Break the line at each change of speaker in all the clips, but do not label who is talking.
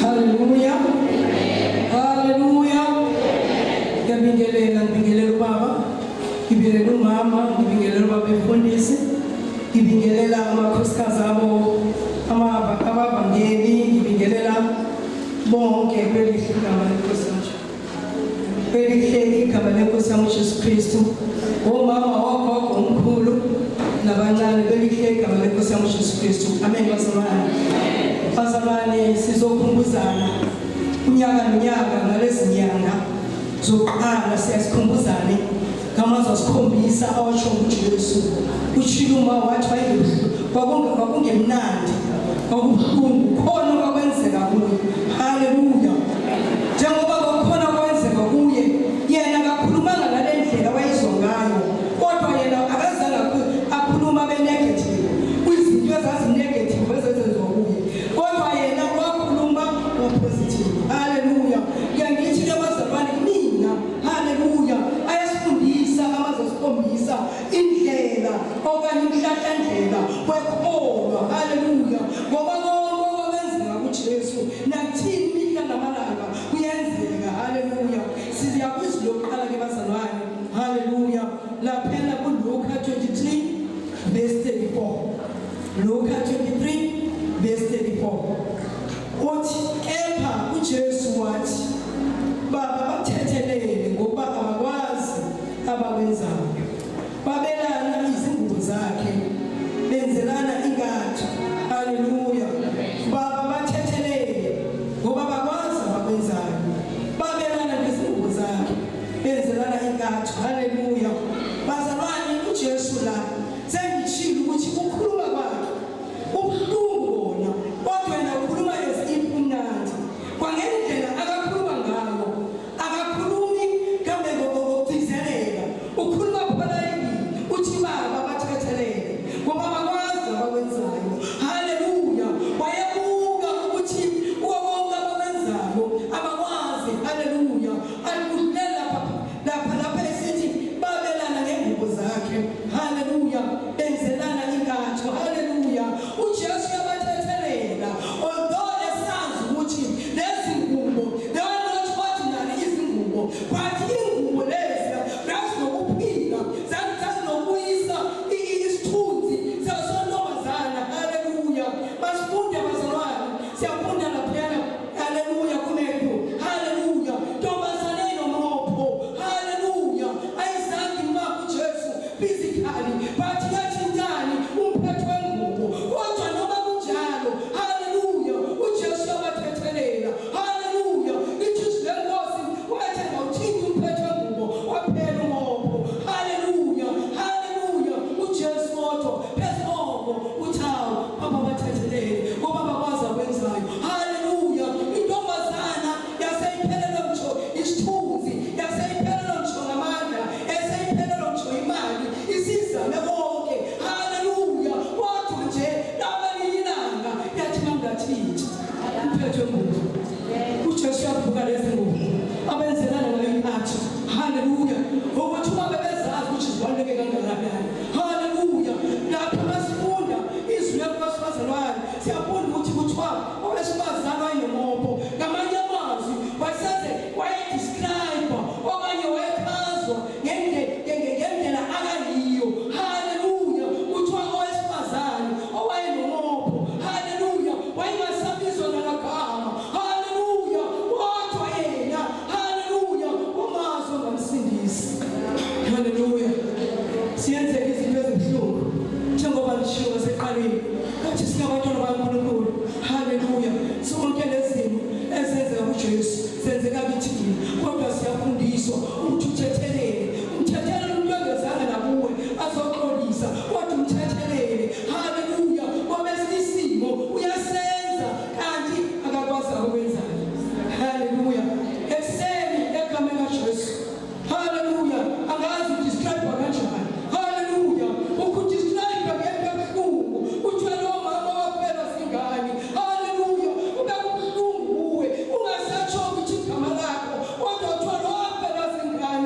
Haleluya. Haleluya. Ngiyabingelela, ngibingelela ubaba, ngibingelela umama, ngibingelela ubaba emfundisi, ngibingelela amakhosikazi abo, abavangeli, ngibingelela bonke kwelihle igama lenkosi yami. Elihle igama lenkosi yami uJesu Kristu. Omama, ogogo, omkhulu nabancane belihle igama lenkosi yami uJesu Kristu. Amen bazalwane. Bazalwane sizokhumbuzana unyaka nonyaka ngalezi nyanga zokuqala siyasikhumbuzane ngamazwi asikhombisa awasho uJesu. Ushilo uma wathi wayengebuhlungu kwakungemnandi kwakubuhlungu khona kwakwenzeka kuye. Haleluya. Njengoba kwakukhona kwenzeka kuye, yena akakhulumanga ngale ndlela wayizwa ngayo, kodwa yena akazange akhuluma be-negative kwizinto ezazi-negative ezezenziwa kuye, kodwa yena wakhuluma ngo-positive. Haleluya. Ngiyangithi-ke bazalwane kumina, haleluya, ayasifundisa amazwi asikhombisa indlela okanye umhlahlandlela wekholwa. Haleluya. Ngoba konke okwenzeka kuJesu nakuthini imihla namalanga kuyenzeka. Haleluya. Siya kwizwi lokuqala ke bazalwane. Haleluya. Laphela kuLuka 23 verse 34. Luka 23 verse 34. Uthi kepha uJesu wathi, Baba bathethelele ngokuba abakwazi abakwenzayo. Babelana izingubo zakhe, benzelana inkatho. Haleluya. Baba bathethelele ngoba bakwazi abakwenzayo. Babelana ngezingubo zakhe, benzelana inkatho. Haleluya. Bazalwane uJesu la sengishilo ukuthi ukhuluma kwakhe ubuhlungu bona, kodwa yena ukhuluma as if umnandi. Kwangendlela akakhuluma ngayo akakhulumi kambe ngokugcizelela, ukhuluma politely, uthi baba bathethelele ngoba bakwazi abakwenzayo. Haleluya. Wayebuka ukuthi kuwo konke abakwenzayo abakwazi. Haleluya. Alikuhlela lapha lapha lapha esithi babelana ngengubo zakhe. Haleluya. Benzelana inkatho. Haleluya. uJesu uyabathethelela although esazi ukuthi lezi ngubo they were not ordinary izingubo, but ingubo lezi zazinokuphila, zazinokubuyisa isithunzi sasontombazana. Haleluya. Basifunda bazalwane, siyafunda laphayana. Haleluya kuMatthew. Haleluya. Ntombazane enomopho. Haleluya. Ayizange imbambe uJesu physically, but yathintani umphetho wengubo. Kodwa noma kunjalo, haleluya, uJesu uyabathethelela. Haleluya. Lithi izwi lenkosi wathi ngawuthinta umphetho wengubo waphela umopho. Haleluya. Haleluya. uJesu kodwa phezu koko uthi hawu baba bathethelele ngoba bakwazi akwenzayo. Haleluya. Intombazana yaseyiphelelwe ngisho isithunzi, yaseyiphelelwe ngisho ngamandla, yaseyiphelelwe ngisho imali, isizame konke. Haleluya. Kodwa nje labalinye ilanga yathi mangathinti umphetho wengubo. uJesu uyavuka lezi ngubo abenzelana ngayo inkatho. Haleluya. Ukuthi uma bebezazi ukuthi zibaluleke kangakanani. Haleluya. Lapha masifunda izwi lenkosi bazalwane, siyafunda ukuthi kuthiwa owesifazane wayenomopho. Ngamanye amazwi wayeseze wayedescribe okanye wayechazwa ngendlela akayiyo. Haleluya. Kuthiwa owesifazane owayenomopho. Haleluya. Wayengasabizwa nangagama. Haleluya. Kodwa yena, haleluya, wamazi ongamsindisi. Haleluya. Siyenzeka izinto ezibuhlungu njengoba ngishiwo ngaseqaleni kathi singabantwana bakaNkulunkulu. Haleluya. Sonke lezi zimo ezenzeka kuJesu zenzeka kithina, kodwa siyafundiswa ukuthi uthethelele. Umthethelele umuntu ongezanga nakuwe azoxolisa, kodwa umthethelele. Haleluya. Ngoba esinye isimo uyasenza kanti akakwazi akwenzayo. Haleluya. Ekuseni egameni kaJesu. Haleluya. Angazi udescribe kanjani. Haleluya. Ukudescribe ngento ebuhlungu. Kuthiwa lo mama wafelwa zingane. Haleluya. Ube kubuhlungu kuwe. Ungasatsho ukuthi igama lakho. Kodwa kuthiwa lo wafelwa zingane.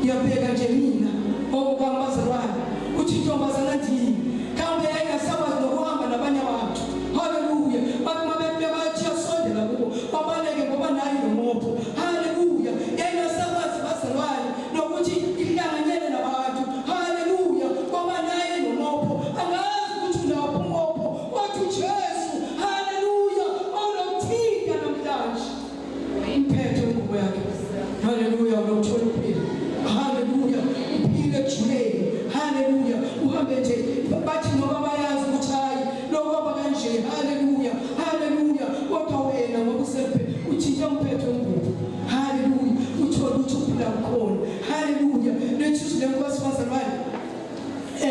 Ngiyabheka nje mina okukami bazalwane uthi intombazana ndini kambe yayingasakwazi nokuhamba nabanye abantu. Haleluya. Bathi uma bathi yasondela kubo babaleke ngoba nayo nomopho. Haleluya. Yayingasakwazi bazalwane nokuthi ihlanganyele nabantu. Haleluya. Ngoba naye nomopho. Angazi ukuthi unaphi umopho. Wathi uJesu, haleluya, awunokuthinta namhlanje. Imphetho ingubo yakhe. Haleluya, unokuthola ukuphila. Haleluya, uphile ejuleni. Haleluya, uhambe nje bathi noma bayazi ukuthi hayi lokuhamba kanje. Haleluya, haleluya. Kodwa wena ngoba usephe uthinta umphetho wengubo. Haleluya, uthole ukuthi uphila kukhona. Haleluya, lethu lenkosi bazalwane.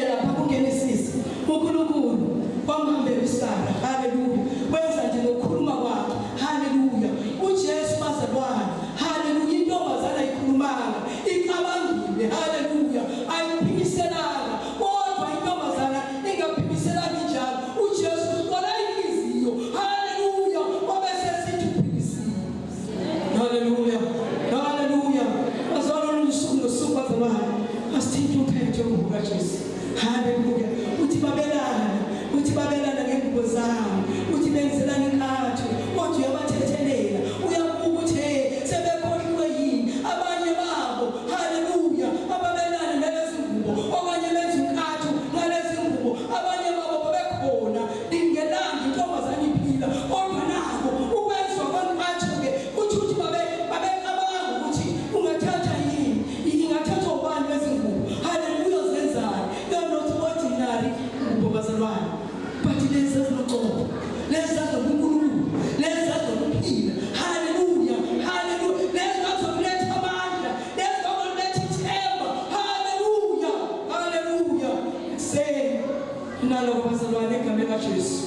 Lapha kuGenesis uNkulunkulu wamhambela uSara. Haleluya, wenza nje ngokukhuluma kwakhe. Haleluya, uJesu bazalwane, haleluya, intombazana ayikhulumanga, icabangile. Haleluya, ayiphikiselanga, kodwa intombazana ingaphikiselanga injalo, uJesu uhlola inhliziyo. Haleluya, wabe sesithi uphilisiwe. Haleluya, haleluya. Bazalwane, usuku nosuku bazalwane, asithinte umphetho wengubo kaJesu. Haleluya. Uthi babelana, uthi babelana ngengubo zabo, uthi benzelana inkatho, kodwa uyabathethelela, uyabuka ukuthi hey, sebekhohliwe yini abanye babo. Haleluya, ababelana nalezi ngubo okanye benza inkatho ngalezi ngubo, abanye babo babekhona lingelanga intombazane iphila, kodwa nako ukwenziwa kwenkatho-ke kuthi ukuthi babecabanga ukuthi ungathatha yini, ingathathwa ubani lezi ngubo. Haleluya, zenzani? They are not ordinary ngubo bazalwane, but lezi zazinocobo, lezi zazobunkulunkulu, lezi zazokuphila. Haleluya, haleluya, lezi zazokuletha amandla, lezi zazokuletha ithemba. Haleluya, haleluya. Ekuseni naloko bazalwane, egameni kaJesu,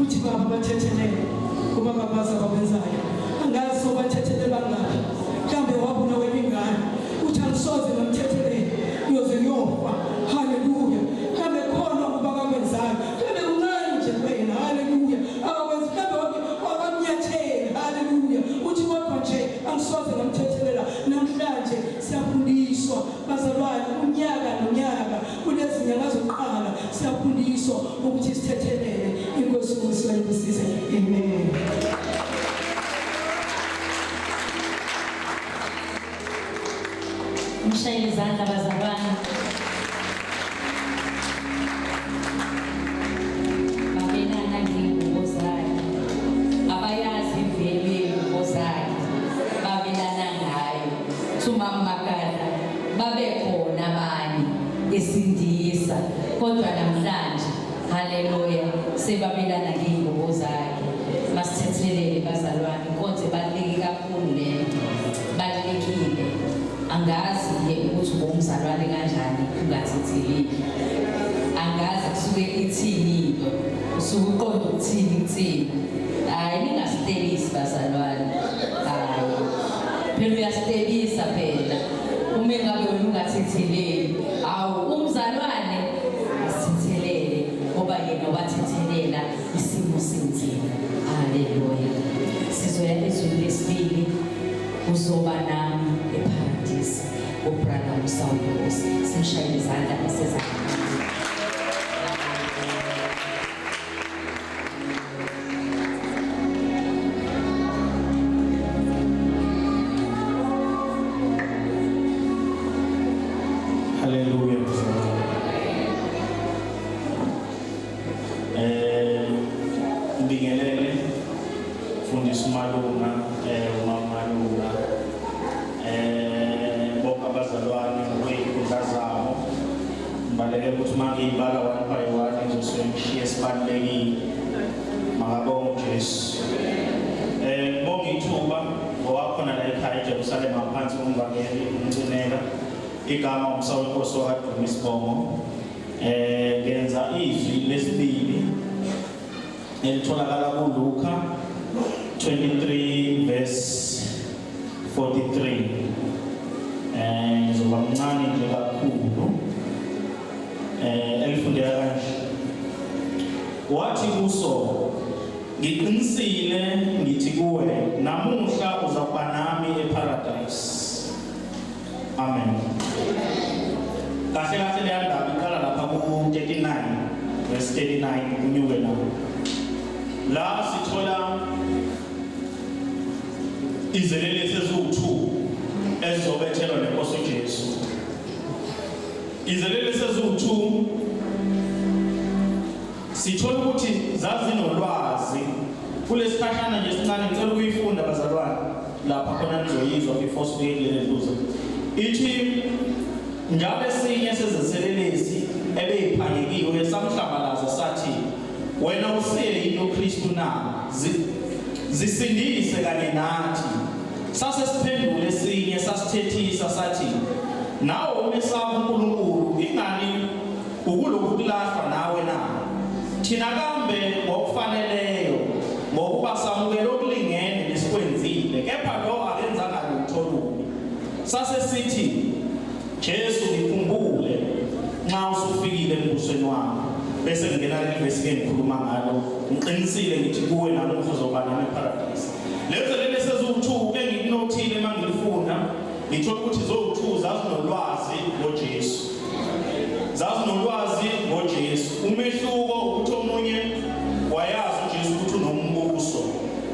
uthi baba bathethelele kuba babazi abakwenzayo. Angazi sobathethelele bangaphi, mhlawumbe wabona wena ingane uthi angisoze ngamthethelele, ngiyoze ngiyofa. Haleluya, mhlawumbe khona ukuba bakwenzayo, mhlawumbe kuncane nje kuwena. Haleluya, abakwenzi mhlawumbe wakamnyathela. Haleluya, uthi kodwa nje angisoze ngamthethelela. Namhlanje siyafundiswa bazalwane, unyaka nonyaka kulezi nyanga zokuqala siyafundiswa ukuthi sithethelele. Inkosi umusibusise. Amen.
Mshayele izandla bazalwane. Babelana ngey'ngubo zakhe. Abayazi ivelu yey'ngubo zakhe. Babelana ngayo. Thumama Magadla, babekhona abanye esindisa, kodwa namhlanje, haleluya, sebabelana ngey'ngubo zakhe. Masithethelele bazalwane, inkonzo ebaluleke kakhulu leyo. Balulekile. Angazi-ke ukuthi ubumzalwane kanjani ungathetheleli. Angazi kusuke ithini into, usuke uqonde ukuthini kuthini. Hhayi, ningasitebisi bazalwane. Hhayi, phela uyasitebisa phela uma engabe wena ungathetheleli. Hawu, umzalwane asithethelele ngoba yena wathethelela isimo sinzima. Haleluya. Sizoya ezwini lesibili, uzoba nami eparadisi, ubrother uMsawinkosi. Simshayele izandla esezandla.
Haleluya mzalwane. Ngibingelele mfundisi Malunga, umama Malunga, bonke abazalwane ngokwezikhundla zabo. Ngibaleke ukuthi uma ngiyibala one by one ngizosuke ngishiye esibalulekile. Makabonge uJesu. Ngibonga ithuba ngowakhona la ekhaya eJerusalema ngaphansi komvangeli uMcineka. Igama uMsawenkosi wakaduma isibongo. Ngenza izwi lesibili elitholakala kuLuka 23 verse 43. Ngizoba mncane nje kakhulu. Elifundeka kanje. Wathi kuso, ngiqinisile ngithi kuwe, namuhla uzakuba nami eparadise. Amen. verse 39 unyuke la. La sithola izelelesi eziwu-2 ezizobethelwa nenkosi uJesu. Izelelesi eziwu-2 sithola ukuthi zazinolwazi kulesikhashana nje esincane. Ngicela ukuyifunda bazalwane lapha khona nizoyizwa before sifike kuleli luza. Ithi njalo esinye sezeselelesi ebeyiphanyekiwe samhlambalaza sathi, wena usiye yini uKristu na? Zisindise kanye nathi. Sase siphendule esinye sasithethisa sathi, nawe umesaba uNkulunkulu, ingani ukulokhu kulahlwa nawe na? Thina kambe ngokufaneleyo, ngokuba samukele okulingene nesikwenzile, kepha lo akenzanga lutho lubi. Sase sithi, Jesu, ngikhumbule nxa usufikile embusweni wakho. Bese ngingena kuleli ke ngikhuluma ngalo. Ngiqinisile ngithi kuwe, namuhla uzoba nami eParadise. Lezo leli seziwu-2 engikunothile uma ngilifunda, ngithola ukuthi zowu-2 zazinolwazi ngoJesu, zazinolwazi ngoJesu. Umehluko ukuthi omunye wayazi uJesu ukuthi unombuso,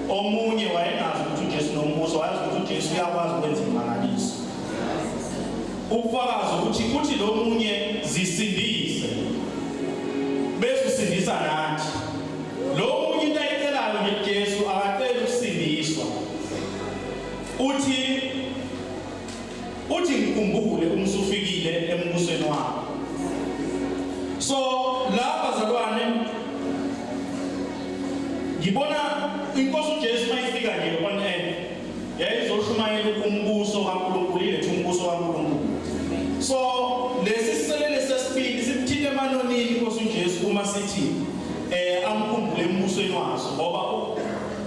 omunye wayengazi ukuthi uJesu unombuso, wayazi ukuthi uJesu uyakwazi ukwenza imangaliso. Ubufakazi ukuthi uthi lo munye zisindise bese usindisa nathi. Lo munye into ayicelayo nje Jesu, akaceli ukusindiswa, uthi ngikhumbule uma usufikile embusweni wakho. So la bazalwane ngibona inkosi uJesu mayifika nje on earth yayizoshumayela umbuso kaNkulunkulu, ilethe umbuso kaNkulunkulu. So lesi siselele sesibili simthinte emanonini inkosi uJesu uma sithi amkhumbule embusweni waso, ngoba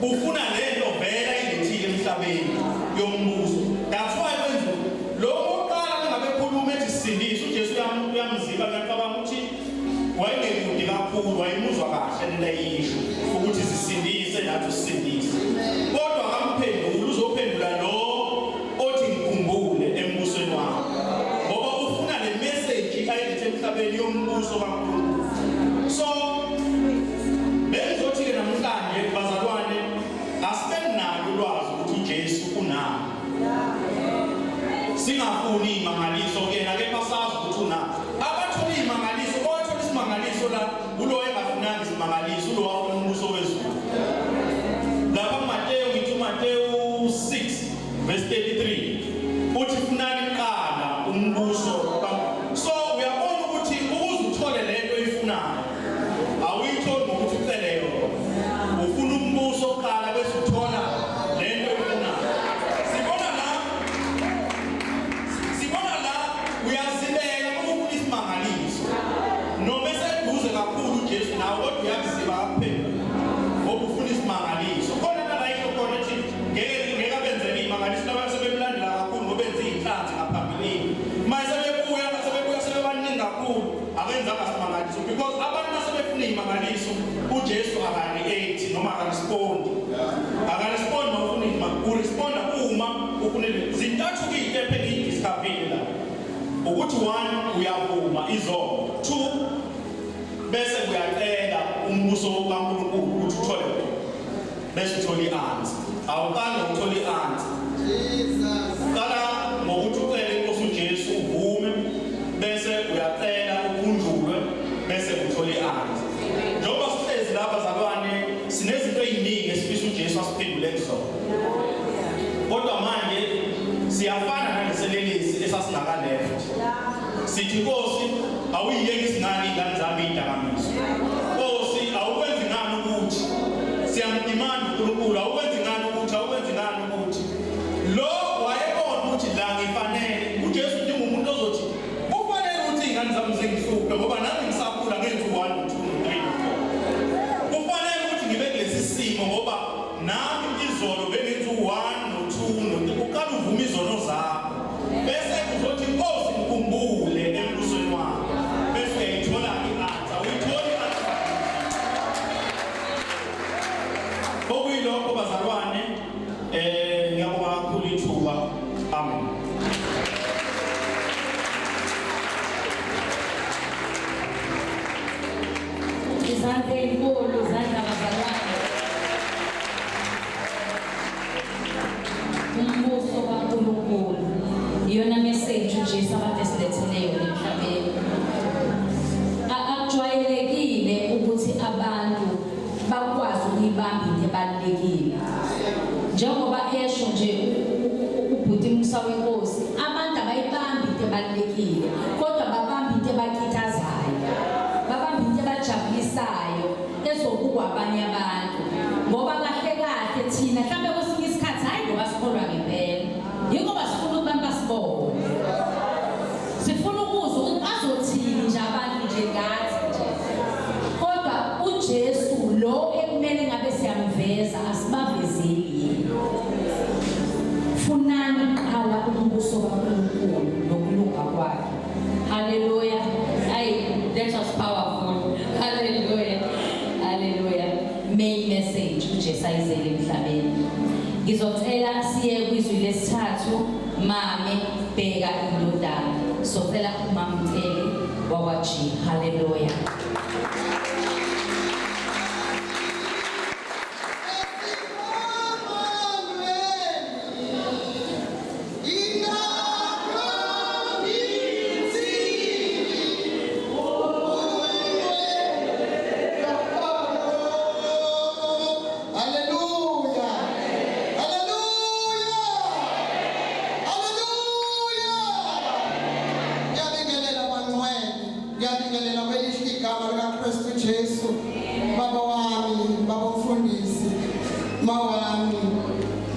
ufuna lento vela ilethile emhlabeni yombuso. That's why kwenza lo oqala ngabe khuluma ethi sindisa, uJesu uyamziba. Ngiyacabanga ukuthi wayengekude kakhulu, wayemuzwa kahle lento ayisho ukuthi sisindise nathi usindise, kodwa akamphendula. Uzophendula lo othi ngikhumbule embusweni wakho, ngoba ufuna le message ayilethe emhlabeni yombuso kaNkulunkulu. So bengizothi-ke namhlanje bazalwane, asibe nalo ulwazi ukuthi uJesu unalo, singafuni imangaliso kuyena, kepha sazi ukuthi unalo. Abathola imangaliso, owathola isimangaliso la ulo engafunanga isimangaliso, ulo wafuna umbuso wezulu. Lapha kuMateyu, ngithi uMateyu 6 verse 33 uthi funani kuqala umbuso. So uyabona ukuthi ukuze uthole lento oyifunayo awuyitholi ngokuthi ucele yona, ufuna umbuso kuqala bese uthola lento oyifunayo. Sibona la uyazibeka uma ufuna isimangaliso noma eseduze kakhulu uJesu nawe, kodwa uyakuziba akuphendula ngoba ufuna isimangaliso. Khona nala isho khona ethi ngeke abenzele imangaliso laba sebemlandela kakhulu ngoba enze iy'nhlanzi ngaphambilini. Manje sebebuya sebebaningi kakhulu, akenzanga simangaliso, because abantu masebefuna iy'mangaliso uJesu aka-react noma akarespondi, akarespondi. Uma ufuna uresponda uma ufuna. Zintathu-ke iy'step engiyidiscoverile la, ukuthi one, uyavuma izono; two, bese uyacela umbuso kaNkulunkulu ukuthi uthole wona, bese uthola i-answer. Awuqali ngokuthola i-answer, qala ngokuthi ucele inkosi uJesu, uvume, bese uyacela ukhunjulwe, bese uthola i-answer. Njengoba sihlezi lapha zalwane, sinezinto ey'ningi esifisa uJesu asiphendule kuzona, kodwa manje siyafana naleselelesi esasingaka-left, sithi, Nkosi, awuyiyeki izingane, iy'ngane zami iy'dakamizwa. Nkosi, awukwenzi ngani ukuthi? Siyamdimanda uNkulunkulu, awukwenzi ngani ukuthi, awukwenzi ngani ukuthi? Lo wayebona ukuthi la ngifanele uJesu njengomuntu ozothi kufanele ukuthi iy'ngane zami zingihluphe, ngoba nami ngisakhula ngenza u-1, 2, 3, 4. Kufanele ukuthi ngibe kulesi simo ngoba nami izolo bengenza u-1 no-2 no-3. Uqala uvume izono zakho, bese uzothi, Nkosi, ngikhumbule embusweni wakho, bese uyayithola i-answer. Awuyitholi i-answer. Okuyilokho bazalwane, ngiyabonga kakhulu ithuba. Amen.
Izandla ey'nkulu, izandla bazalwane. Umbuso kaNkulunkulu iyona message uJesu akade silethele yona emhlabeni. Akujwayelekile ukuthi abantu bakwazi ukuyibamba into ebalulekile. Njengoba esho nje ubhuti Musa wenkosi, abantu abayibambi into ebalulekile, kodwa babamba into ebakithazayo, babamba into ebajabulisayo ezobukwa abanye abantu. Ngoba kahle kahle thina mhlawumbe kwesinye isikhathi hhayi ngoba sikholwa ngempela, yingoba sifuna ukuthi abantu basibone. Sifuna ukuzwa ukuthi bazothini nje abantu nje ngathi nje. Kodwa uJesu lo ekumele ngabe siyamveza asibavezeli yena. Funani kuqala umbuso kaNkulunkulu nokulunga kwakhe. Hallelujah. Ay, that was powerful. Hallelujah. Hallelujah. Main message uJesu ayizele emhlabeni. Ngizocela siye kwizwi lesithathu, mame bheka indodana. Socela umamcele wakwa G. Hallelujah.
Hallelujah. Hallelujah. Hallelujah. Ngiyabingelela bangcwele. Ngiyabingelela kwelihle igama likaKristu Jesu. Baba wami, baba mfundisi, ma wami,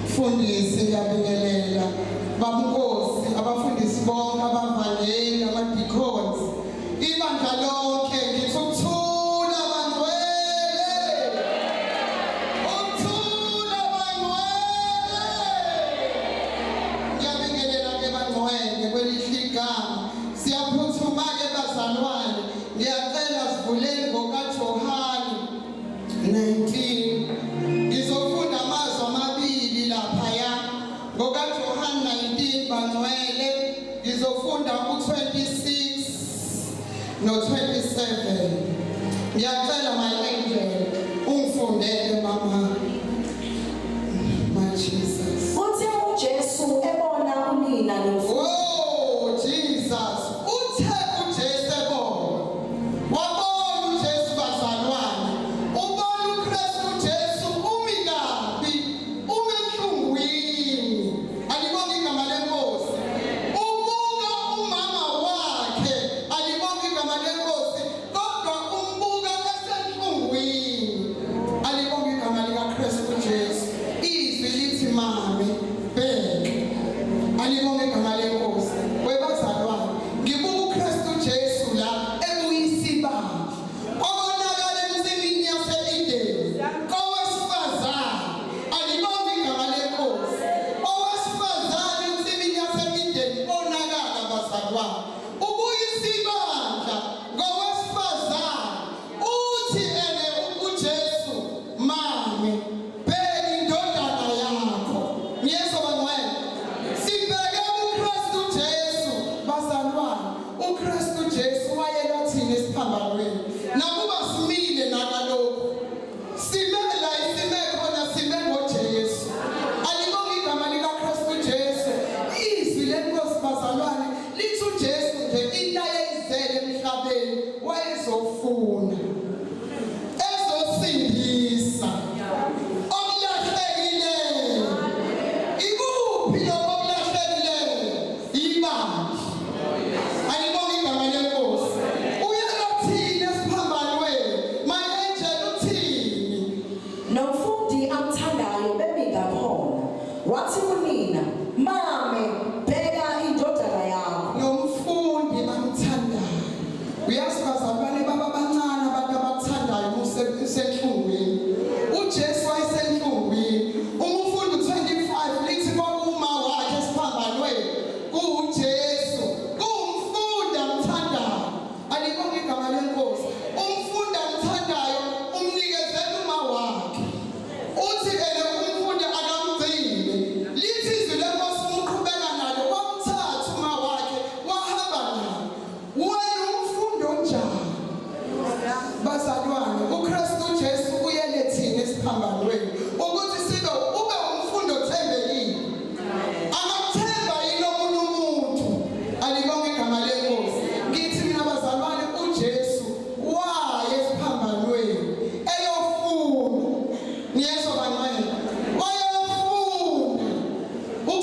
mfundisi ngiyabingelela. Baba Nkosi, abafundisi bonke, abavangeli, ama-deacons, ibandla lonke ngithi ukuthula bangcwele. Ukuthula bangcwele. Ngiyabingelela ke bangcwele kwelihle igama. Siyaphuthuma ke bazalwane. Ngiyacela sivuleni ngokaJohane 19. Ngizofunda amazwi amabili laphaya. NgokaJohane 19 bangcwele ngizofunda u26 no27. Ngiyacela my angel ungifundele mama. My Jesus.
Uthe uJesu ebona unina
Oh Jesus, uthe uJesu ebona. Wabona uJesu bazalwane. Ubona uKristu Jesu umi kabi, umi enhlungwini. Alibonge igama lenkosi. Ubuka umama wakhe, alibonge igama lenkosi, kodwa umbuka esenhlungwini. Alibonge igama likaKristu Jesu. Izwi lithi ma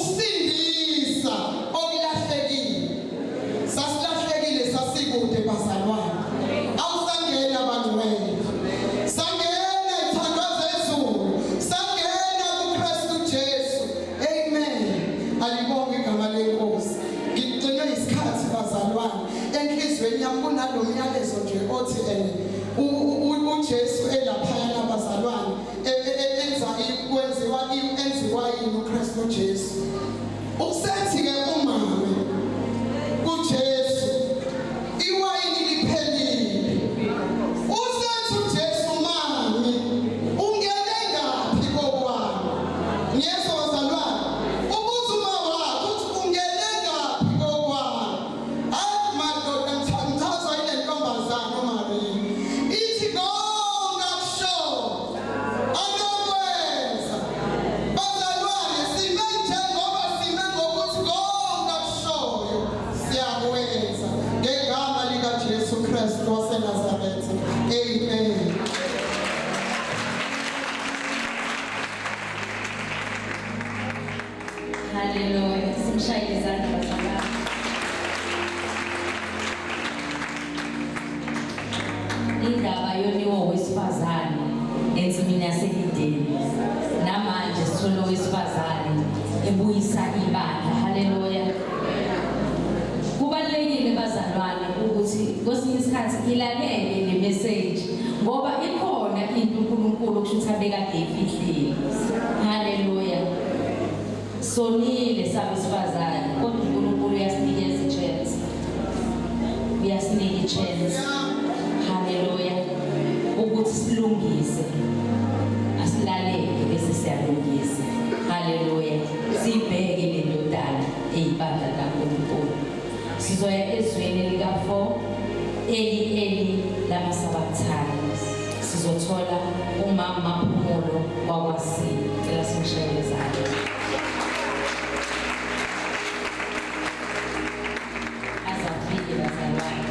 Ukusindisa okulahlekile. Sasilahlekile sasikude bazalwane. Awusangena bangcwele. Sangena ithandwa zezulu. Sangena kuKristu Jesu. Amen. Alibonge igama lenkosi. Ngigcinwe isikhathi bazalwane. Enhlizweni yami kunalo myalezo nje othi ene uJesu elaphayana bazalwane enza kwenziwa enziwa yini uKristu Jesu. Usethi ke umama kuJesu iwayini liphelile. Usethi uJesu mami ungene ngaphi kokwami? Ngiyezwa bazalwane. Ubuza uma wakhe uthi ungene ngaphi kokwami? Hayi madoda ngichazwa ile ntombazane uMaria. Ithi konke akusho anokwenza. Bazalwane sime njengoba sime ngokuthi konke akushoyo siyakwenza ngegama likaJesu Kristu waseNazaretha. Amen.
Haleluya. Simshayele izandla bazalwane. Indaba yoniwo wesifazane ensimini yaseHideni. Namanje sithola owesifazane ebuyisa ibandla. Haleluya. Kubalulekile bazalwane ukuthi kwesinye isikhathi ilalele le message ngoba ikhona into uNkulunkulu kusho ukuthi abekade eyifihlile. Haleluya. Sonile sabesifazane kodwa uNkulunkulu uyasinikeza i-chance. Uyasinika i-chance. Haleluya. Ukuthi silungise. Asilalele bese siyalungisa. Haleluya. Sibheke le ndodana eyibandla kaNkulunkulu. Sizoya ezweni lika 4 eli eli lamasabathana. Sizothola umama Maphumulo wakwasi. Cela simshayele izandla. Azafike bazalwane.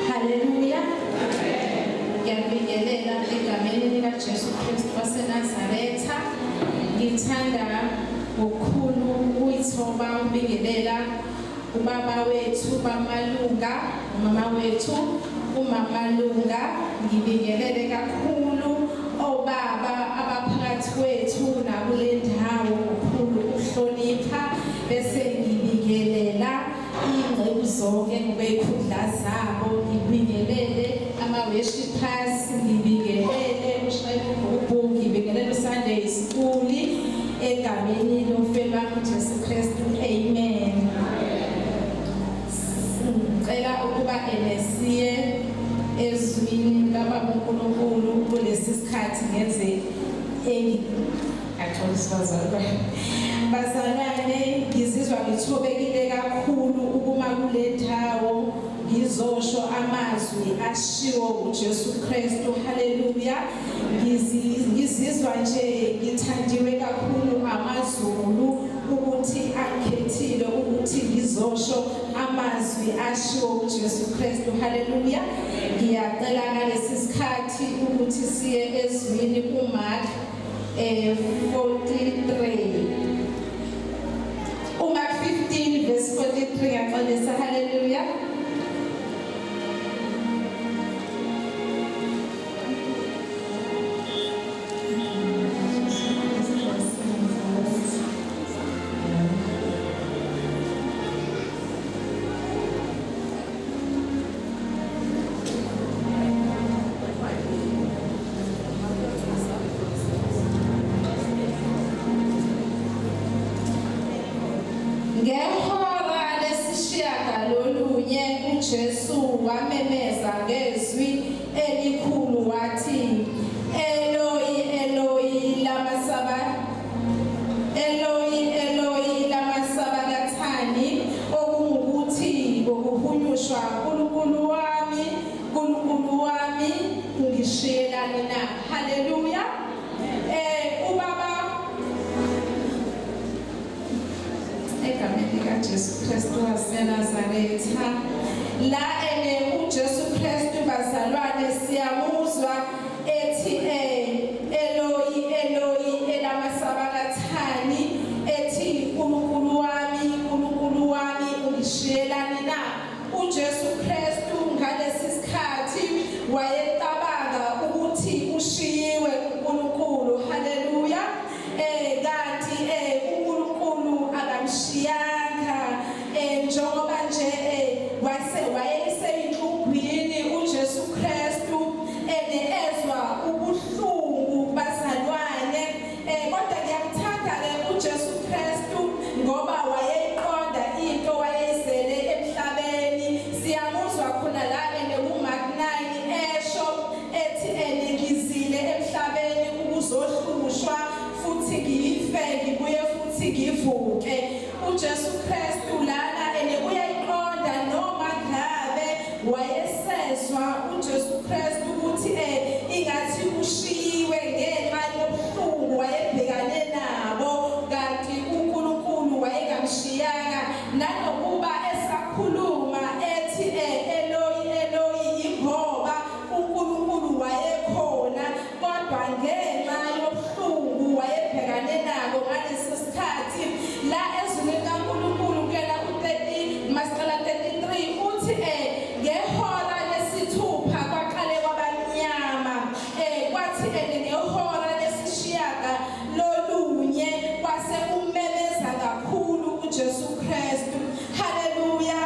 Haleluya. Ngiyabingelela egameni likaJesu Kristu waseNazaretha. Ngithanda ngokukhulu ukuyithoba ukubingelela ubaba wethu bamalunga, umama wethu umamalunga. Ngibingelele kakhulu obaba abaphakathi kwethu nakule ndawo ngokukhulu ukuhlonipha bese ngibingelela iy'nceku zonke ngokweyikhundla zabo ngibingelele ama-worshippers ngibingelele ushayibhubhu ngibingelele uSunday school egameni lomfeli wami uJesu Kristu amen. Ngicela ukuba enesiye ezwini likaBaba uNkulunkulu kulesi sikhathi ngenze engi bazalwane. Bazalwane ngizizwa ngithobekile kakhulu ukuma kule ndawo ngizosho amazwi ashiwo uJesu Kristu. Haleluya. Ngizizwa nje ngithandiwe kakhulu amaZulu ukuthi akhethile ukuthi ngizosho amazwi ashiwo uJesu Kristu. Haleluya. Ngiyacela ngalesi sikhathi ukuthi siye ezwini kuMark 43 uMark 15 verse 43 ngiyaxolisa. Haleluya. Ngehora lesishiyagalolunye uJesu wamemeza ngezwi elikhulu wathi Eloi Eloi lama saba Eloi Eloi lama sabakathani okungukuthi ngokuhunyushwa uNkulunkulu wami uNkulunkulu wami ungishiyelani na. Haleluya. Ubaba egameni likaJesu Kristu waseNazaretha la ene uJesu Wayecabanga ukuthi ushiyiwe uNkulunkulu. Haleluya. Eh kanti eh uNkulunkulu akamshiyanga eh njengoba nje eh wase wayeseyinhlungwini uJesu Kristu ene ezwa ubuhlungu bazalwane eh kodwa ngiyamthanda ke uJesu Kristu ngoba wayeyiqonda into wayeyizele emhlabeni. Siyamuzwa khona la ene kuMark 9 esho ethi ene ngizile emhlabeni ukuzohlushwa futhi ngife ngibuye futhi ngivuke. UJesu Kristu lana ene uyayiqonda noma ngabe wayesezwa uJesu Kristu ukuthi eh ingathi ushiyiwe ngenxa yobuhlungu wayebhekane nabo, kanti uNkulunkulu wayengamshiyanga. Nanokuba esakhuluma ethi eh Eloi Eloi, ingoba uNkulunkulu wayekhona, kodwa ngenxa yobuhlungu wayebhekane nabo ngaleso sikhathi. La ezwini likaNkulunkulu kuyena u30 masiqala 33 uthi eh ngehora lesithupha kwaqale kwabamnyama, eh kwathi ene ngehora lesishiyaga lolunye kwase umemeza kakhulu uJesu Kristu. Haleluya.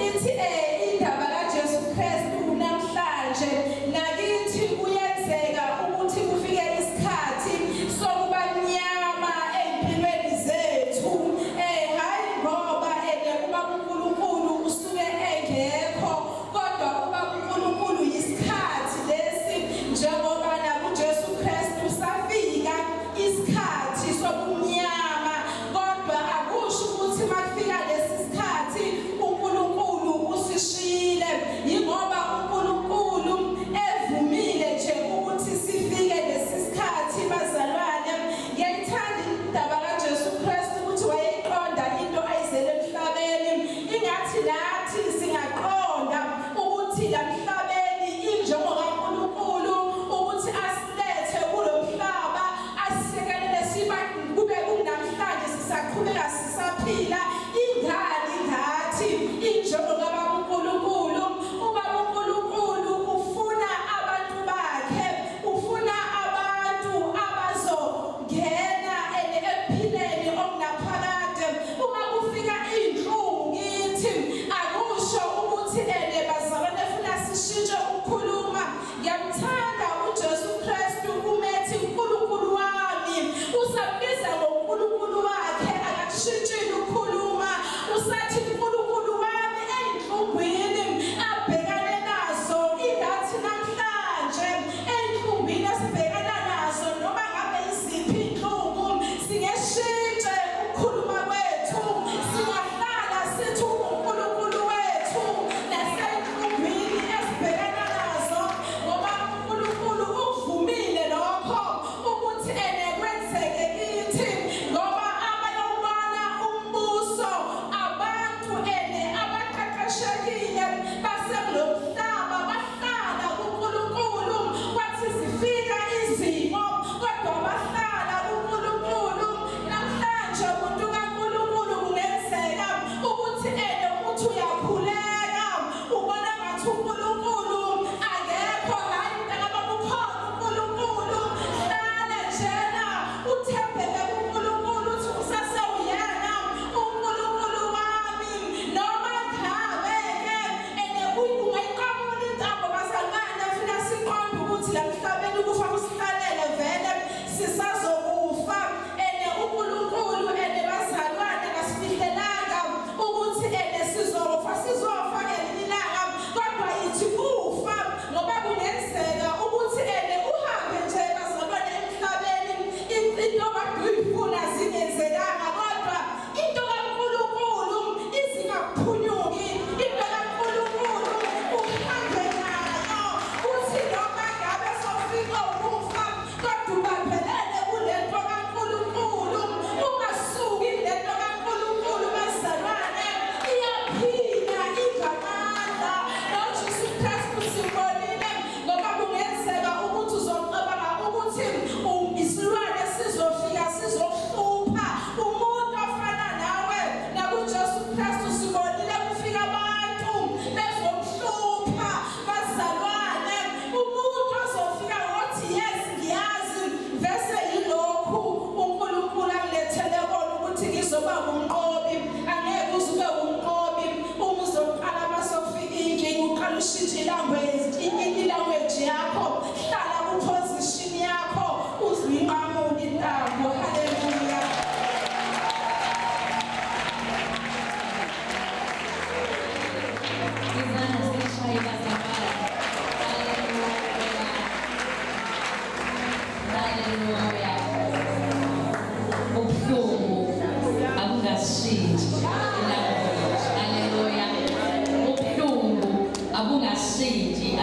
Ithi eh indaba kaJesu Kristu namhlanje nakithi kuyenzeka ukuthi kufike isikhathi sokuba mnyama empilweni zethu, eh hayi ngoba ene uba uNkulunkulu usuke engekho, kodwa uba uNkulunkulu yisikhathi lesi, njengoba nakuJesu Kristu safika isikhathi sobumnyama, kodwa akusho ukuthi makufika lesi sikhathi uNkulunkulu usishiyile. Yingoba uNkulunkulu evumile nje ukuthi sifike lesi sikhathi. Bazalwane, ngiyayithanda indaba kaJesu Kristu ukuthi wayeyiqonda into ayizele emhlabeni. Ingathi nathi singaqonda ukuthi la mhlabeni injongo kaNkulunkulu ukuthi asilethe kulomhlaba, asisekelele, siba kube kunamhlanje sisaqhubeka sisaphila, ingani ngathi injongo kaBaba uNkulunkulu, uBaba uNkulunkulu ufuna abantu bakhe, ufuna abantu abazongena ene ekuphileni okunaphakade. Uma kufika inhlungu kithi, akusho ukuthi ene bazalwane funa sishintshe ukukhuluma. Ngiyamthanda uJesu Kristu umethi uNkulunkulu wami, usambiza ngoNkulunkulu wakhe, akakushintshile ukukhuluma, usathi uNkulunkulu wami eyinhlungwini abhekane nazo. Ingathi namhlanje eyinhlungwini esibhekana nazo, noma ngabe iziphi inhlungu, singeshintshe ukukhuluma kwethu, singahlala sithi uNkulunkulu wethu naseyinhlungwini esibhekana nazo.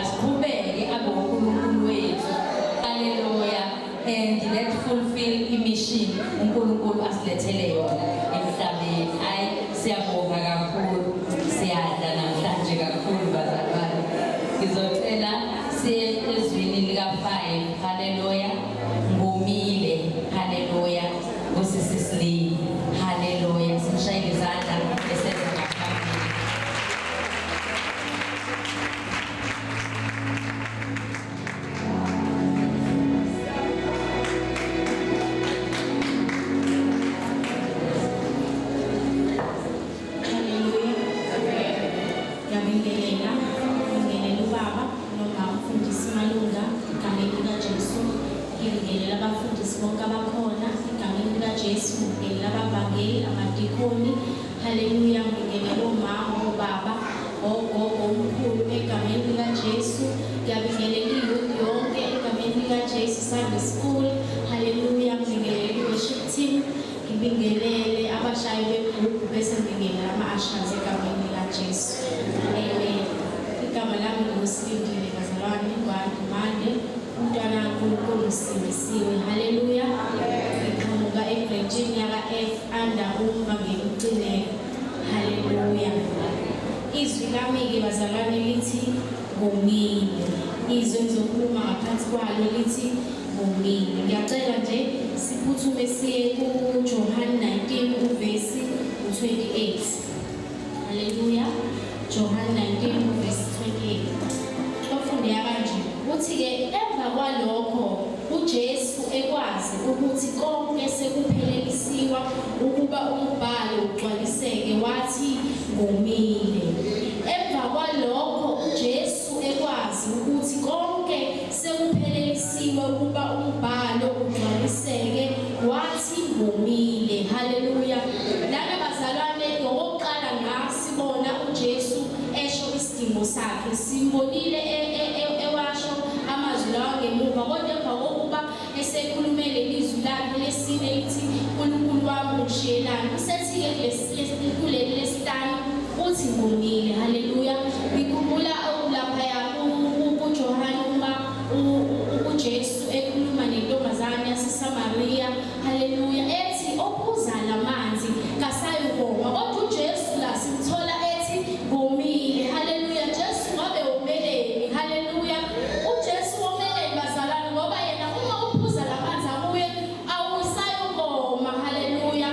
Asiqhubeke abe uNkulunkulu wethu. Haleluya. And let fulfill imission uNkulunkulu asilethele yona emhlabeni. Hayi siyabonga kakhulu. Siyadla namhlanje kakhulu bazalwane. Ngizocela siye ezwini lika 5. Haleluya. Ngomile. Haleluya. Usisi Slee. Haleluya. Simshayele izandla eseza ngaphambili.
Haleluya. Ngiyabingelela, ngibingelela ubaba nomama umfundisi Malunga egameni likaJesu. Ngibingelela abafundisi bonke abakhona egameni likaJesu. Ngibingelela abavangeli, amadikoni. Haleluya. Ngibingelela omama, obaba, ogogo, omkhulu egameni likaJesu. Ngiyabingelela iyouth yonke egameni likaJesu Sunday school. Haleluya. Ngibingelela i-worship team. Ngibingelele abashayi begubhu bese ngibingelela ama-ushers egameni likaJesu. Amen. Igama lami nguSilindile bazalwane kwaDumande, umntwana kaNkulunkulu usindisiwe. Haleluya. Ngiqhamuka ebhrentshini yaka-F under umvangeli uCineka. Haleluya. Izwi lami-ke bazalwane lithi ngomile. Izwi engizokhuluma ngaphansi kwalo lithi ngomile. Ngiyacela nje siphuthume siye kuJohane 19 uvesi 28. Haleluya. Johane 19 uvesi 28. Ofundeka kanje. Uthi-ke emva kwalokho uJesu ekwazi ukuthi konke sekuphelelisiwa ukuba umbhalo ugcwaliseke wathi ngomile. Emva kwalokho uJesu ekwazi ukuthi konke sekuphelelisiwe ukuba umbhalo ugcwaliseke wathi ngomile. Haleluya. Lana bazalwane ngokokuqala ngasibona uJesu esho isidingo sakhe. Simbonile ewasho amazwi lawa ngemuva kodwa emva kokuba esekhulume lelizwi lakhe lesine lithi uNkulunkulu wami ungishiyelani. Usethi-ke kuleli lesihlanu uthi ngomile. Haleluya. Ngikhumbula laphaya kuJohane uma uJesu ekhuluma nentombazane yaseSamariya. Haleluya. Ethi ophuza lamanzi kasayukoma. Kodwa uJesu la simthola ethi ngomile. Haleluya. Jesu ngabe womeleni. Haleluya. uJesu womeleni bazalwane ngoba yena uma uphuza lamanzi abuye awusayukoma. Haleluya.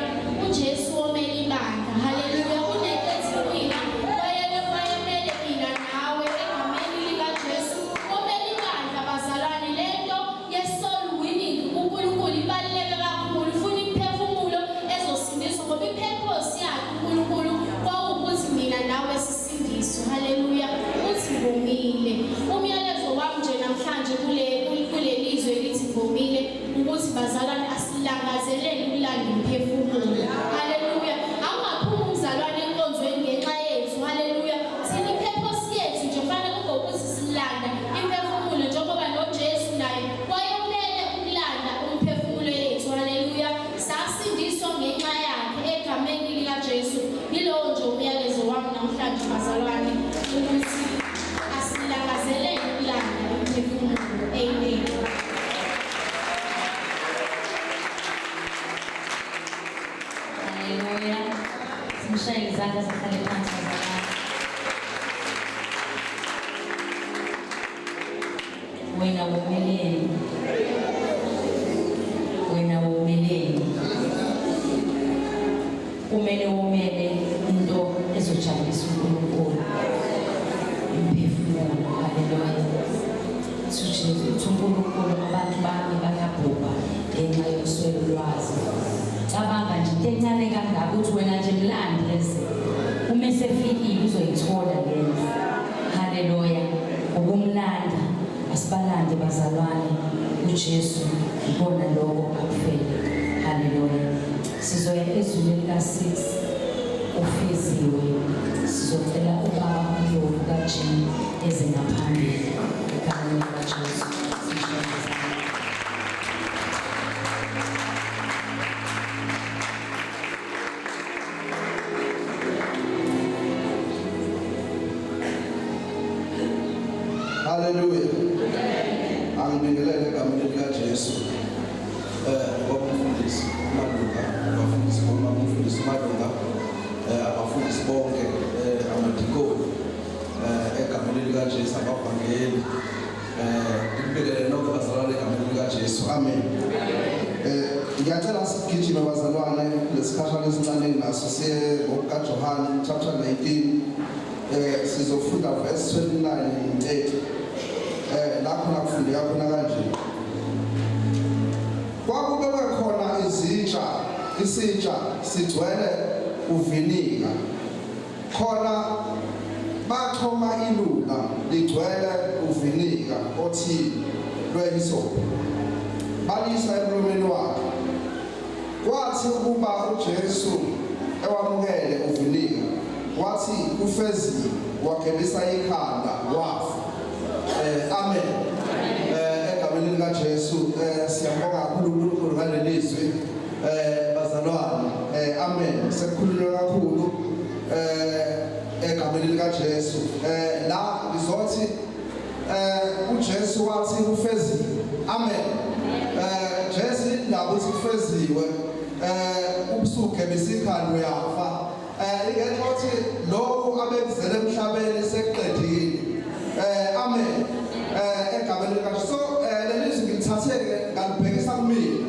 uJesu womele ibandla. Haleluya. Kunento ethi mina wayele wayemele mina nawe egameni likaJesu. Womele ibandla bazalwane. Lento ye-soul winning uNkulunkulu ibaluleke kakhulu. Ufuna imiphefumulo ezosindiswa ngoba i-purpose yakhe uNkulunkulu kwawukuthi mina nawe sisindiswe. Haleluya. Uthi ngomile. Umyalezo wami nje namhlanje kuleli zwe lithi ngomile ukuthi bazalwane asilangazelele ukulanda umphefumulo. Haleluya. Awungaphumi umzalwane enkonzweni ngenxa yethu. Haleluya. Thina i-purpose yethu nje kufanele kube ukuthi silanda imphefumulo njengoba noJesu naye wayemele ukulanda umphefumulo yethu. Haleluya. Sasindiswa ngenxa yakhe egameni likaJesu. Yilowo nje umyalezo wami namhlanje bazalwane ukuthi asilangazelele ukulanda umphefumulo. Amen.
Haleluya. Simshayele izandla sihlale phansi bazalwane. Wena womeleni. Wena womeleni. Kumele womele into ezojabulisa uNkulunkulu. Imphefumulo. Haleluya. Uthi uNkulunkulu abantu bami bayabhubha ngenxa yokuswela ulwazi. Cabanga nje into encane kangaka ukuthi wena nje mlandi lezi. Uma esefikile uzoyithola lento. Haleluya. Ukumlanda asibalande bazalwane uJesu ibona lokho akufele. Haleluya. Sizoya ezwini lika-6 ufeziwe. Sizocela ubaba uNdlovu kaG eze ngaphambili egameni likaJesu. Simshayele izandla.
Haleluya. Angibingelele egameni likaJesu. Baba umfundisi Malunga, abafundisi bomama umfundisi Malunga, abafundisi bonke, amadikoni, egameni likaJesu abavangeli. Ngibingelele nonke bazalwane egameni likaJesu. Amen. Ngiyacela sigijime bazalwane lesikhashana esincane naso siye ngokukaJohane chapter 19. Sizofunda verse 29 and 30. La khona kufundeka khona kanje. Kwakubekwe khona izitsha, isitsha sigcwele uviniga. Khona bachoma ilunga ligcwele uviniga othi lwehisophi. Balisa emlomeni wakhe. Kwathi ukuba uJesu ewamukele uviniga, wathi kufeziwe, wagebisa ikhanda wafa. Amen. Egameni likaJesu siyabonga kakhulu uNkulunkulu ngaleli zwi. Bazalwane, amen. Sekukhulunywa kakhulu egameni likaJesu. La ngizothi uJesu wathi kufeziwe. Amen. Jesu indaba uthi kufeziwe, ubusugebisa ikhanda uyafa. Ingenxa ukuthi lokhu abekuzele emhlabeni sekuqedile. Amen. Egameni likaJesu. So leli zwi ngilithathe-ke ngalibhekisa kumina.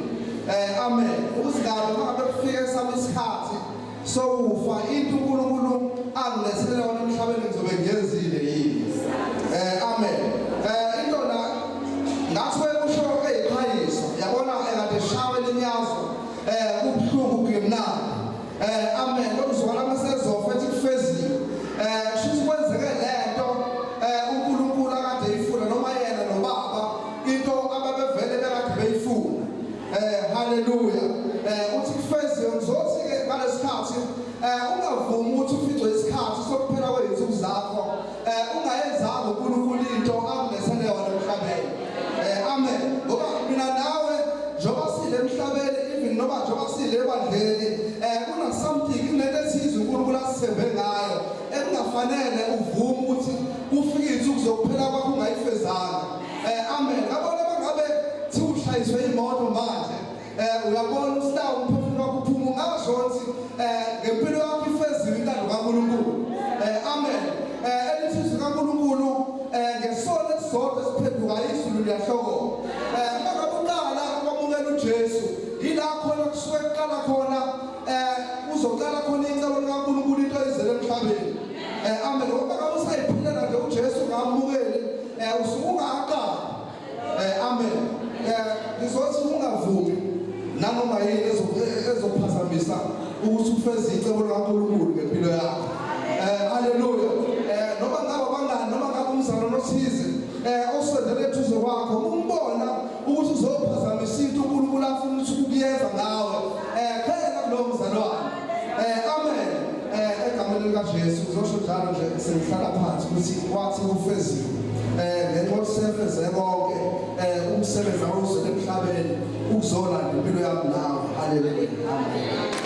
Amen. Ukuthi ngabe mangabe kufike sami isikhathi sokufa, into uNkulunkulu angilethele yona emhlabeni ngizobe ngiyenzile yini? Amen. Into la ngathi wekusho eyiqhayiso, yabona ekade eshawe linyazwa, kubuhlungu kumnandi. Amen. Kodwa uzwakala masezofa ethi kufeziwe. Kusho kwenzeke lento uNkulunkulu akade eyifuna, noma yena nobaba into ababevele bekade beyifuna. Haleluya. Uthi kufeziwe. Ngizothi ke ngalesikhathi ungavumi ukuthi uficwe isikhathi sokuphela kwezinsuku zakho ungayenzanga uNkulunkulu into akulethele yona emhlabeni. Amen. Ngoba mina nawe njengoba sile emhlabeni, even noma njengoba sile ebandleni, kuna something, kunento ethize uNkulunkulu asithembe ngayo ekungafanele uvume ukuthi kufike insuku zokuphela kwakho ungayifezanga. Amen. Ngabona bangabe thiwa ushayiswe imoto manje, uyabona usilawo umphefumulo wakho uphuma, ungasho ukuthi ngempilo yakho ifeziwe intando kaNkulunkulu. Amen. Elithi izwi kaNkulunkulu ngesono esisodwa esiphenduka izulu liyahlokoma. Uma ngabe uqala ukwamukela uJesu, yila khona kusuke kuqala khona, uzoqala khona icebo likaNkulunkulu, into eyizele emhlabeni. Amen. Ngoba ngabe usayiphilela nje uJesu ungamukeli, usuke ungaqali. Amen. Ngizothi ungavumi nanoma yini ezophazamisa ukuthi ufeze icebo likaNkulunkulu ngempilo yakho. Haleluya. Noma ngabe abangani, noma ngabe umzalwane othize osondele eduze kwakho, umbona ukuthi uzophazamisa into uNkulunkulu afuna ukuthi ukuyenza ngawe, qhela kulowo mzalwane. Amen. Egameni likaJesu ngizosho njalo nje sengihlala phansi ukuthi wathi kufeziwe. Ngenxa yokuthi sefeze konke umsebenzi awuzele emhlabeni ukuzolanda impilo yami nawe. Haleluya. Amen.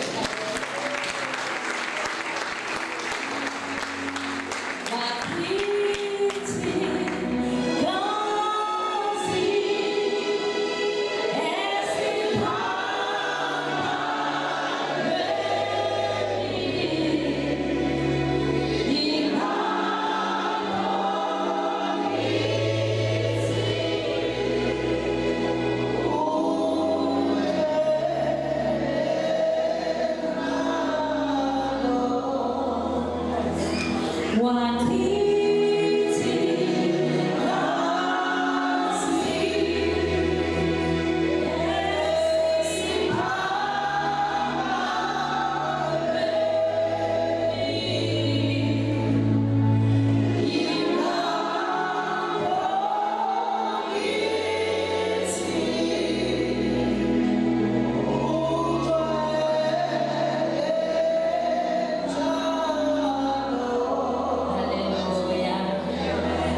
Haleluya.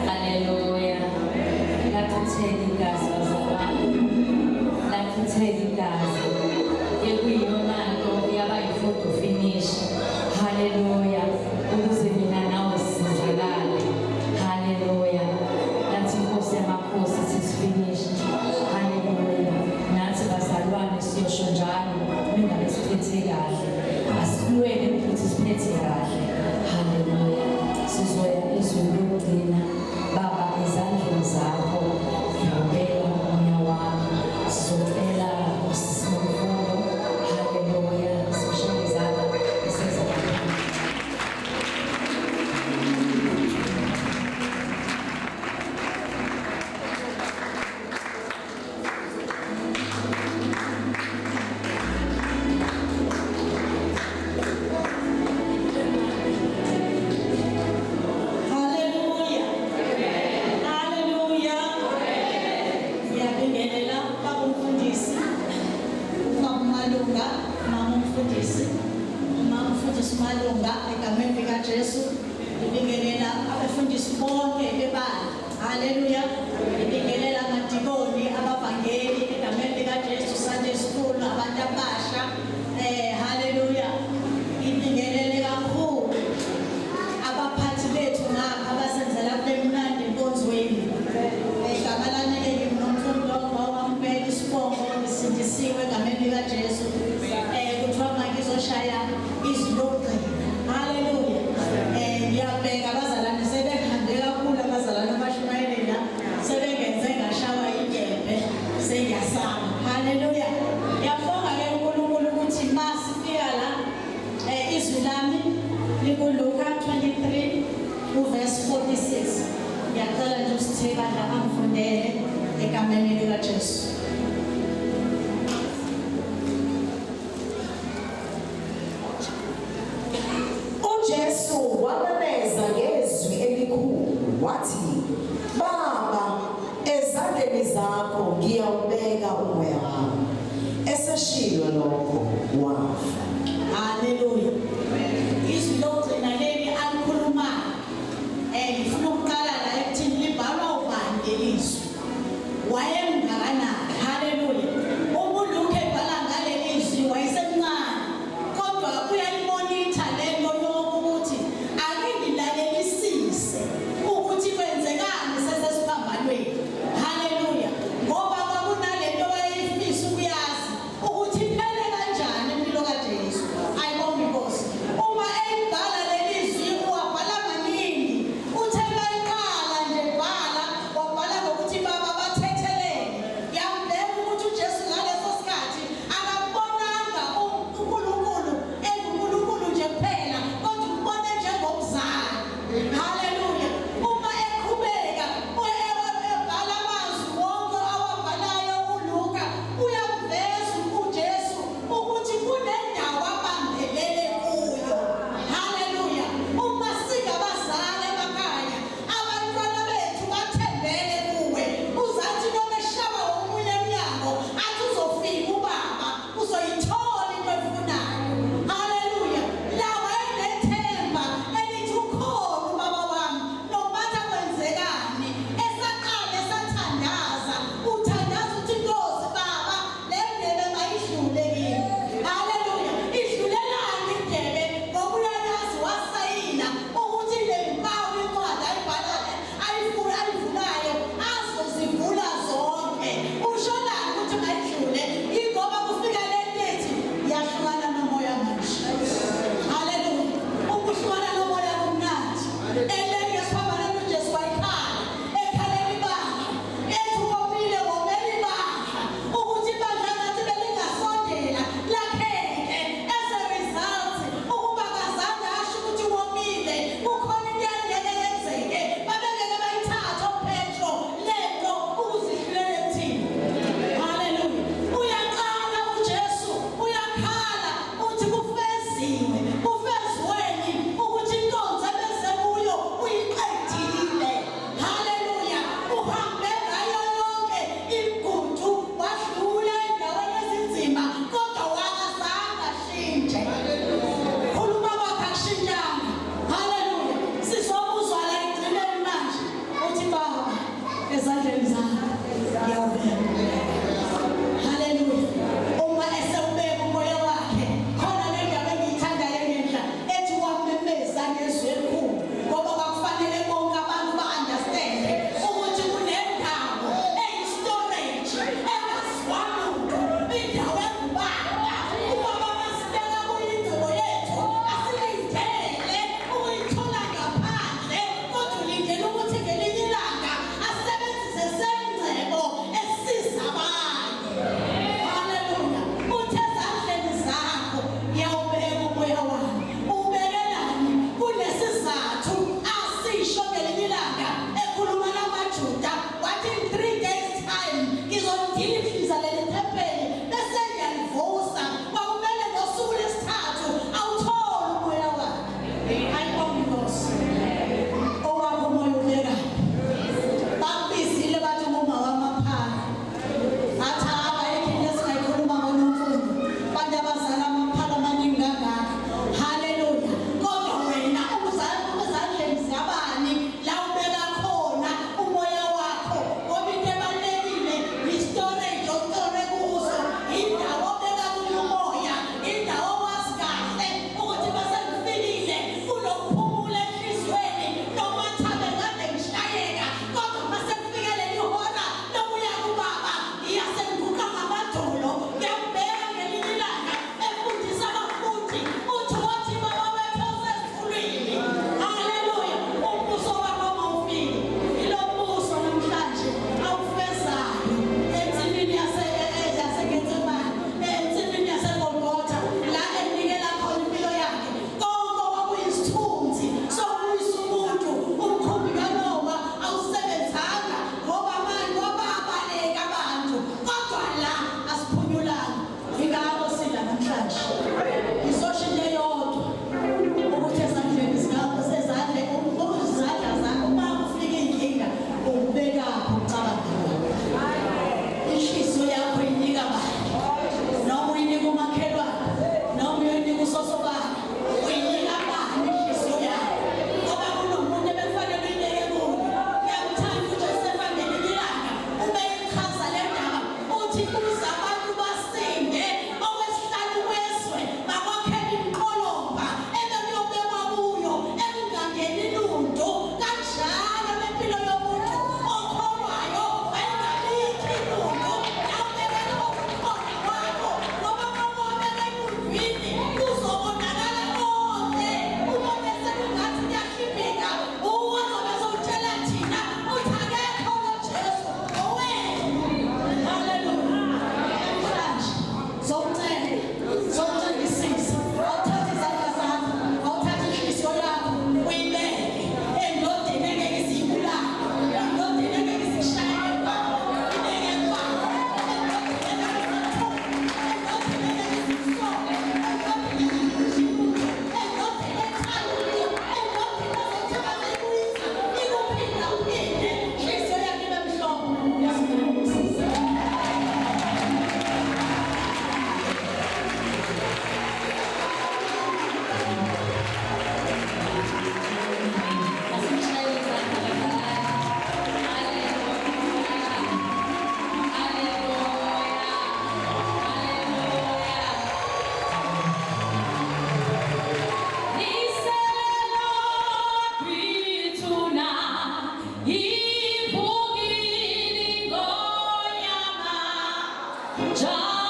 Haleluya. Lachitheka igazi bazalwane. Lachitheka igazi. Ekuyiyona nto yaba yi-photo finish. Haleluya. Ukuze mina nawe sisizakale. Haleluya. Lathi
Haleluya. Ngibingelela amadikoni, abavangeli egameni likaJesu, Sunday school, abantu abasha. Haleluya. Ngibingelele kakhulu abaphathi bethu ngapha abasenzela kube mnandi enkonzweni. Igama lami-ke nginguNomfundo Ngowampela isibongo, ngisindisiwe egameni likaJesu. Kuthiwa mangizoshaya izwi lokugcina. Haleluya. Ngiyabheka abazalwane sebehambe kakhulu, abazalwane abashumayele la sebengenze ngashawa inkembe, sengiyasaba. Haleluya. Ngiyabonga-ke uNkulunkulu ukuthi ma sifika la, izwi lami likuLuka 23 uverse 46. Ngiyacela nje usitheba la angifundele egameni likaJesu.
UJesu wamemeza ngezwi elikhulu wathi, "Baba, ezandleni zakho ngiyawubeka umoya wami." Eseshilo lokho wafa.
Haleluya. Izwi lokugcina leli alikhulumayo. Ngifuna ukuqala la ekuthini libhalwa ubani lelizwi. Wayemngakanani? Haleluya. Uma uLuka ebhala ngaleli zwi wayesemncane. Kodwa uyayimonitha lento yokuthi ake ngilalelisise ukuthi kwenzekani sesesiphambanweni. Haleluya. Ngoba kwakunalento wayeyifisa ukuyazi ukuthi iphele kanjani impilo kaJesu. Ayibonge inkosi. Uma eyibhala leli zwi uwabhala maningi. Uthe mayiqala nje bhala, wabhala ngokuthi, "Baba, bathethelele."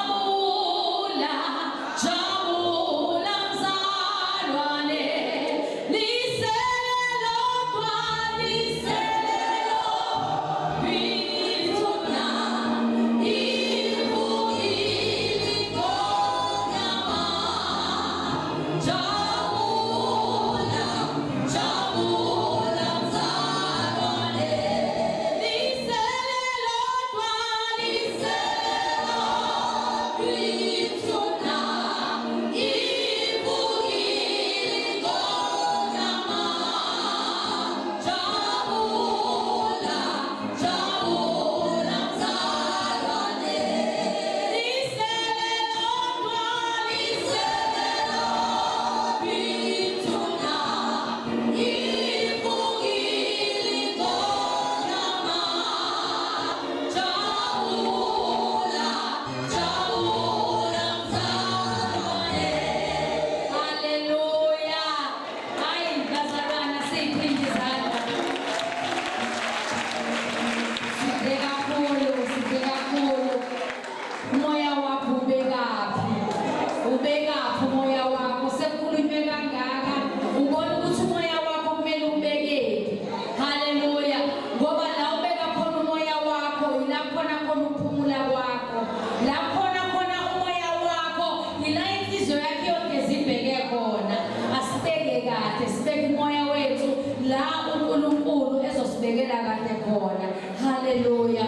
Jabula, jabula mzalwane, lisele lodwa, lisele lodwa ithuna, ivukile ingonyama. Jabula, jabula mzalwane, lisele lodwa, lisele lodwa ithuna, ivukile ingonyama. Jabula, jabula mzalwane, lisele lodwa, lisele lodwa ithuna, ivukile ingonyama. Jabula, jabula mzalwane. Haleluya. Hayi bazalwane siyiphinde izandla. Sihle kakhulu, sihle kakhulu. Umoya wakho ubekaphi? Ubekaphi umoya wakho? Sekukhulunywe kangaka, ubona ukuthi umoya wakho kumele ubekephi. Haleluya. Ngoba la ubeka khona umoya wakho, yila khona khona ukuphumula kwakho. La khona khona umoya wakho, yila inhliziyo yakho yonke zibheke khona. Asibeke kahle, sibeke umoya wethu la uNkulunkulu ezosibekela kahle khona. Haleluya.